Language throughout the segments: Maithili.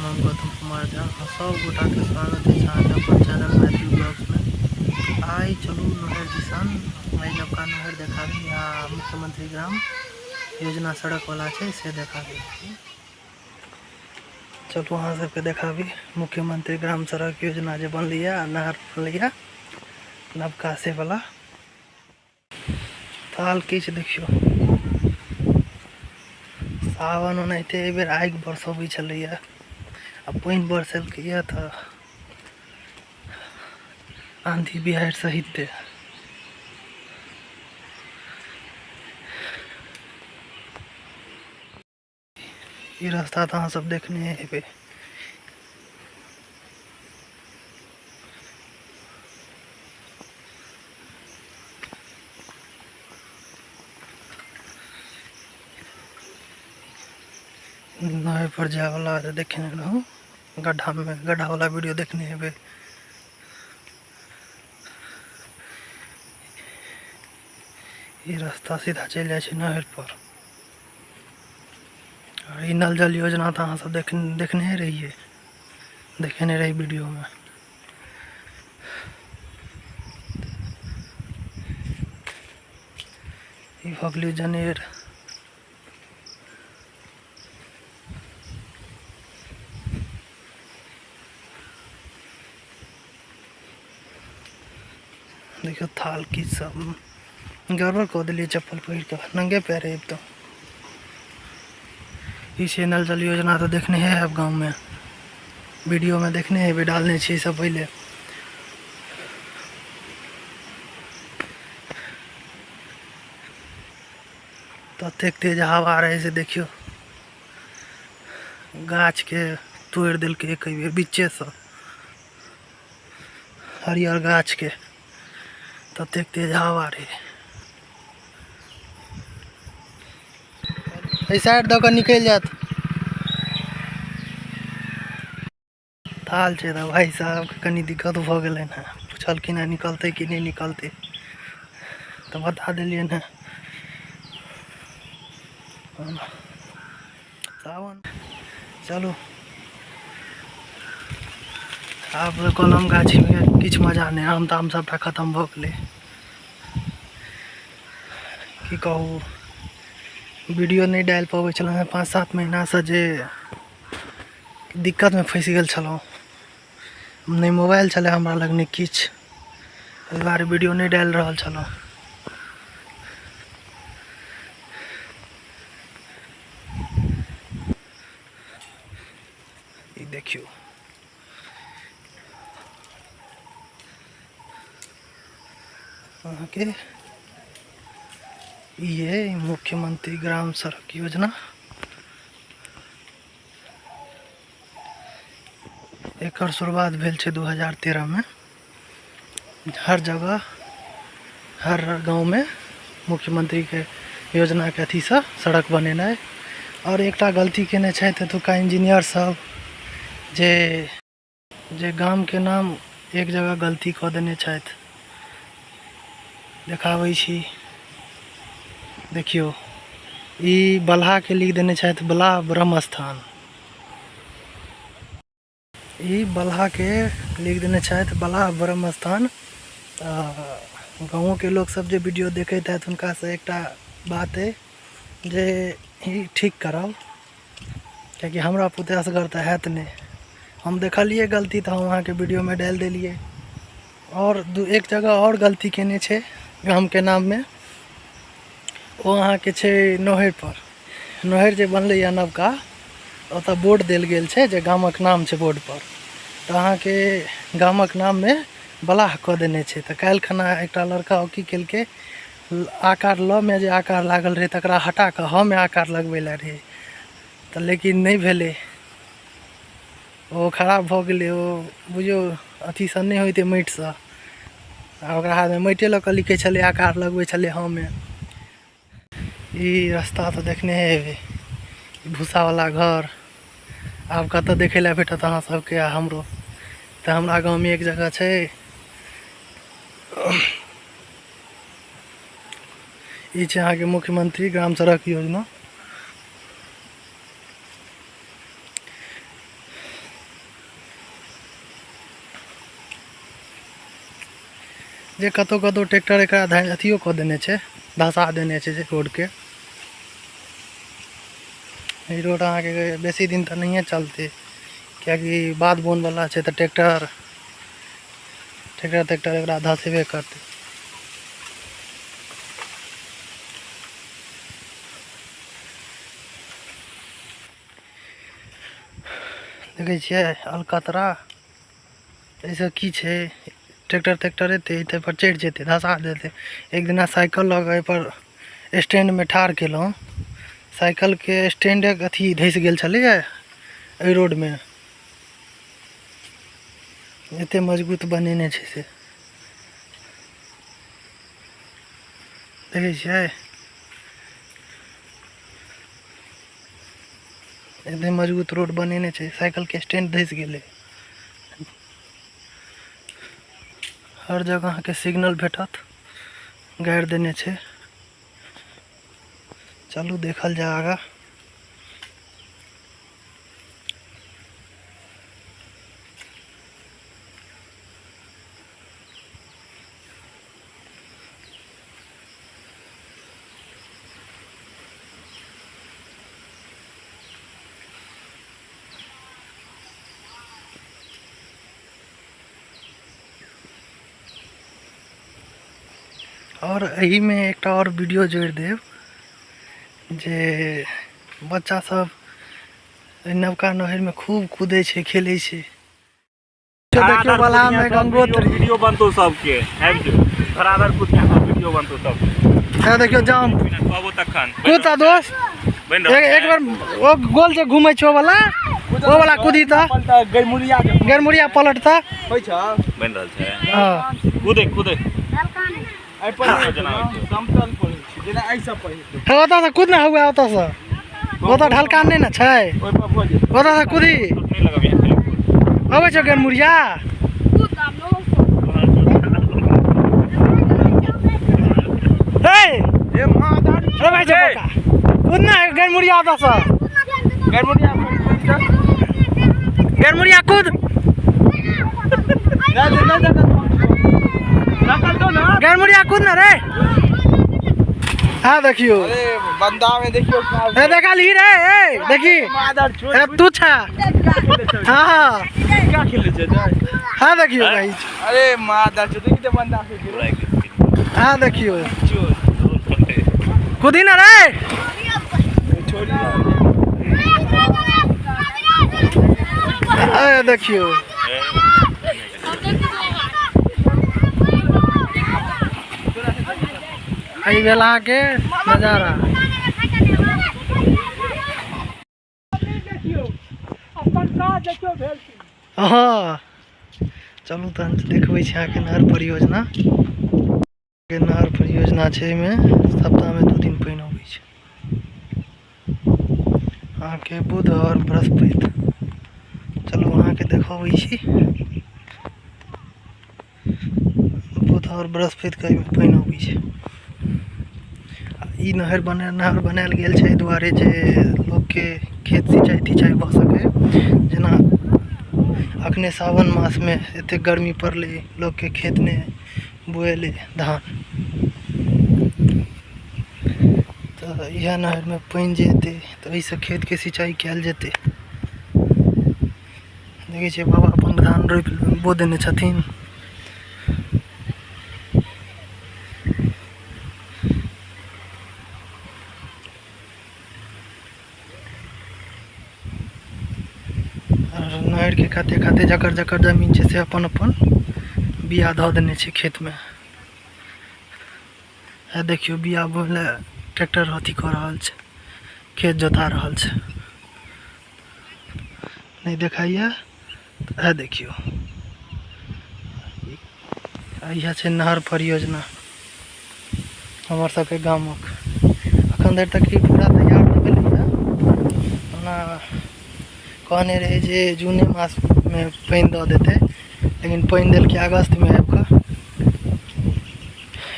हम गौतम कुमार झा। सब गोटाके स्वागत अछि अहाँके अपन चैनल मैथिली ब्लॉग्समे। आइ चलू नहर दिसन, आइ नवका नहर देखाबी आ मुख्यमंत्री ग्राम योजना सड़क वाला छै से देखाबी। चलू अहाँ सबके देखाबी मुख्यमंत्री ग्राम सड़क योजना जे बनलैए आ नहर बनलैए नवका से वाला। थाल किछु देखियौ, सावन ओनाहिते एहि बेर आगि बरसबै छलैए आ पानि बरसेलकैए तऽ आँधी बिहाड़ि सहिते। ई रास्ता तऽ अहाँ सब देखने हेबै। नहर पर जाय वाला देखने रहूँ, गड्ढा में गड्ढा वाला वीडियो देखने हेबै। ई रास्ता सीधा चलि जाइ छै नहर पर। आ ई नल जल योजना तऽ अहाँ सब देखने रहियै, देखेने रही वीडियोमे। ई भऽ गेलै जनेर। देखियौ थाल की सब गड़बड़ कऽ देलियै, चप्पल पहिर कऽ नंगे पैरे अबितहुँ। ई छै नल जल योजना, तऽ देखने हैब गाँवमे, वीडियोमे देखने हेबै, डालने छियै सब पहिले। ततेक तेज हवा रहै से देखियौ गाछके तोड़ि देलकै एक बेर बीचेसँ, हरियर गाछके, ततेक तेज हवा रहै। एहि साइड दऽ कऽ निकलि जायत। थाल छै तऽ भाइ साहबके कनि दिक्कत भऽ गेलनि हेँ। पुछलखिन हेँ निकलतै कि नहि निकलतै, तऽ बता देलियनि हेँ। सावन चलू, आब कलम गाछीमे किछु मजा नहि, आम ताम सबटा खतम भऽ गेलै। की कहू, वीडियो नहि डालि पबै छलहुँ हेँ 5-7 महीनासँ, जे दिक्कतमे फँसि गेल छलहुँ। नहि मोबाइल छलै हमरा लग, नहि किछु, एहि दुआरे वीडियो नहि डालि रहल छलहुँ। ई देखियौ, अहाँके ई मुख्यमंत्री ग्राम सड़क योजना। एकर शुरुआत भेल छै 2013 मे। हर जगह, हर गाँवमे मुख्यमंत्रीके योजनाके अथीसँ सड़क बनेनाइ। आओर एकटा गलती केने छथि एतुका इंजीनियर सब जे जे गामके नाम एक जगह गलती कऽ देने छथि। देखाबै छी, देखियौ, ई बलहाके लिख देने छथि बला ब्रह्म स्थान। ई बलहाके लिख देने छथि बलाह ब्रह्म स्थान। तऽ गाँवोके लोकसभ जे वीडियो देखैत हैत, हुनकासँ एकटा बात अइ जे ई ठीक कराउ, किएकि हमरा पुते असगर तऽ हैत नहि। हम देखलियै गलती तऽ हम अहाँके वीडियोमे डालि देलियै। आओर दू एक जगह आओर गलती केने छै गामके नाममे, ओ अहाँके छै नहरि पर। नहरि जे बनलैए नवका, ओतऽ बोर्ड देल गेल छै जे गामक नाम छै बोर्ड पर, तऽ अहाँके गामक नाममे बलाह कऽ देने छै। तऽ काल्हि खना एकटा लड़का ओ की केलकै, आकार ल मे जे आकार लागल रहै तकरा हटा कऽ ह मे आकार लगबै लए रहै, तऽ लेकिन नहि भेलै, ओ खराब भऽ गेलै। ओ बुझियौ अथीसँ नहि होइतै माटिसँ, आ ओकरा हाथमे माटिए लऽ कऽ लिखै छलै, आकार लगबै छलै ह मे। ई रास्ता तऽ देखने हेबै, ई भूसावला घर आब कतऽ देखै लए भेटत अहाँ सबके आ हमरो? तऽ हमरा गाँवमे एक जगह छै। ई छै अहाँके मुख्यमंत्री ग्राम सड़क योजना। जे कतहु कतहु ट्रैक्टर एकरा अथियो कऽ देने छै, धसा देने छै जे रोडके। ई रोड अहाँके बेसी दिन तऽ नहिए चलतै, किएकि बाध बोनवला छै, तऽ ट्रैक्टर ट्रैक्टर तेक्टर एकरा धसेबे करतै। देखै छियै अलकतरा। एहिसँ की छै, ट्रैक्टर तेक्टर एतै ताहिपर चढ़ि जेतै, धसा देतै। एक दिना साइकिल लऽ कऽ एहिपर स्टैंडमे ठाढ़ केलहुँ, साइकिलके स्टैंडे अथी धसि गेल छलैए एहि रोडमे। एतेक मजबूत बनेने छै से देखै छियै, एते मजबूत रोड बनेने छै, साइकिलके स्टैंड धसि गेलै। हर जगह अहाँके सिग्नल भेटत, गाड़ि देने छै। चलू देखल जाय आगाँ। आओर एहिमे एकटा आओर वीडियो जोड़ि देब जे बच्चा सब एहि नवका नहरिमे खूब कूदै छै, खेलै छै। देखियौ बलहा में गंगोत्री वीडियो बनतो सबके, आबि जो धराधर कुदिया सब वीडियो बनतो सब। हे देखियौ जाम कहबो तखन कूद दोस्त बनि रहल एक एक बार ओ गोल जे घूमै छै, ओ वाला, ओ वाला कूदी त गरमुरिया गरमुरिया पलट त होइ छ। बनि रहल छै। हँ, कूदे कूदे। एहि पर नहि जेना होइ छै। समतल पर होइ छै, जेना एहि सब पर हेतै। हे ओतऽ से कूद ना हुआ, ओतऽ से, ओतऽ ढलकान नहि ने छै। ओहि पर भऽ जेतै। ओतऽ से कूदी। नहि लगबियै खाली। अबै छौ गरमुरिया? हे ए माँ दादी। रे भाइ छौ बोका, कूद ना गरमुरिया ओतऽ से। गरमुरिया। गरमुरिया कूद। नहि नहि नहि, नकल दो ना। गरमुरिया कूद ना रे। हाँ देखियो। अरे बंदा में देखियो। ए देखा ली रे, ए देखी। मादर छोड़। ए तू छा। हाँ। क्या खेले छै? हाँ देखियो भाई। अरे मादर छोड़, देखी त बंदा से। हाँ देखियो, कूदी ना रे। छोड़ी। ए देखियो, एहि भेल अहाँके नजारा। हँ चलू तहन देखबै छी अहाँके नहर परियोजना के। नहर परियोजना छै, एहिमे सप्ताहमे 2 दिन पानि अबै छै अहाँके, बुध आओर बृहस्पति। चलू अहाँके देखबै छी, बुध आओर बृहस्पतिके एहिमे पानि अबै छै। ई नहर बने नहर बनायल गेल छै एहि दुआरे जे लोकके खेत सिंचाइ तिचाइ भऽ सकै। जेना अखने सावन मासमे एतेक गर्मी पड़लै, लोकके खेत नहि बोएलै धान, तऽ इएह नहरमे पानि जे एतै तऽ एहिसँ खेतके सिंचाइ कयल जेतै। देखै छियै बाबा अपन धान रोपि बो देने छथिन। आओर नहरके काते काते जकर जकर जमीन छै से अपन अपन बिया धऽ देने छै खेतमे। हे देखियौ, बिया बोए लए ट्रैक्टर अथी कऽ रहल छै, खेत जोता रहल छै। नहि देखाइए तऽ हे देखियौ, इएह छै नहर परियोजना हमर सबके गामक। अखन धरि तक ई पूरा तैयार नहि भेलैए। ओना कहने रहै जे जूने मासमे पानि दऽ देतै, लेकिन पानि देलकै अगस्तमे आबि कऽ।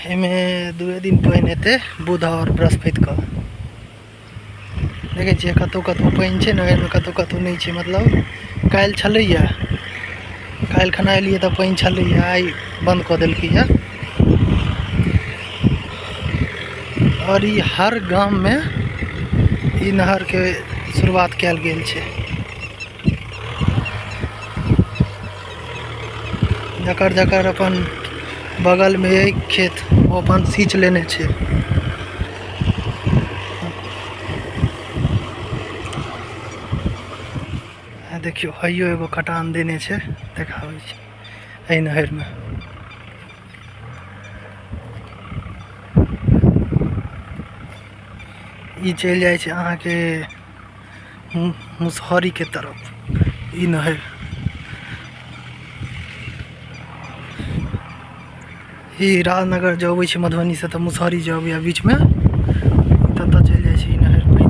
एहिमे 2 दिन पानि हेतै, बुध आओर बृहस्पतिके। देखै छियै कतहु कतहु पानि छै नहरमे, कतहु कतहु नहि छै। मतलब काल्हि छलैए, काल्हि खना एलियै तऽ पानि छलैए, आइ बन्द कऽ देलकैए। और ई हर गाम में ई नहर के शुरुआत कयल गेल छै। जकर जकर अपन बगल में एक खेत ओ अपन सींच लेने छै। देखियौ हइयो एगो कटान देने छै, देखाबै छी एहि नहर में। ई चलि जाइ छै अहाँके मुसहरीके तरफ ई नहर। ई राजनगर जे अबै छै मधुबनीसँ तऽ मुसहरी जे अबैए बीचमे ततऽ चलि जाइ छै ई नहर पानि।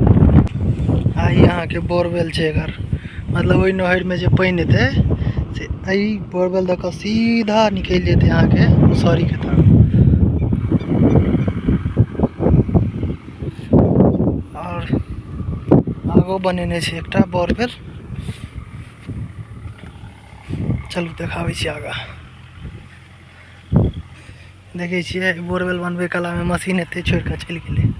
आ ई अहाँके बोरवेल छै एकर, मतलब ओहि नहरमे जे पानि एतै से एहि बोरवेल दऽ कऽ सीधा निकलि जेतै अहाँके मुसहरीके तरफ। आओर आगो बनेने छै एकटा बोरवेल, चलू देखाबै छी आगाँ। देखै छियै बोरवेल बनबै कलामे मशीन एते छोड़ि कऽ चलि गेलै।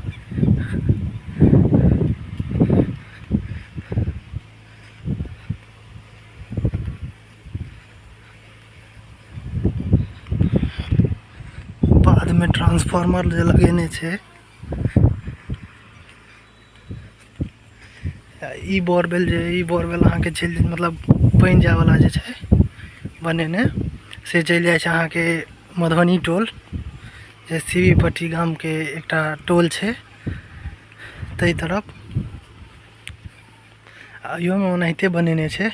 बादमे ट्रांसफार्मर जे लगेने छै। ई बोरवेल जे ई बोरवेल अहाँके चलि मतलब पानि जायवला जे छै बनेने से चलि जाइ छै अहाँके मधुबनी टोल, जे सीवी पट्टी गामके एकटा टोल छै ताहि तरफ। आ इहोमे ओनाहिते बनेने छै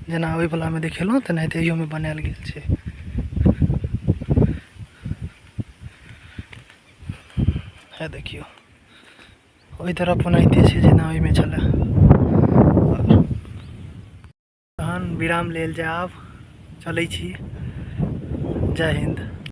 जेना ओहि वलामे देखेलहुँ तेनाहिते इहोमे बनायल गेल छै। हे देखियौ ओहि तरफ ओनाहिते छै जेना ओहिमे छलै। तहन विराम लेल जाय, आब चलै छी। जय हिन्द।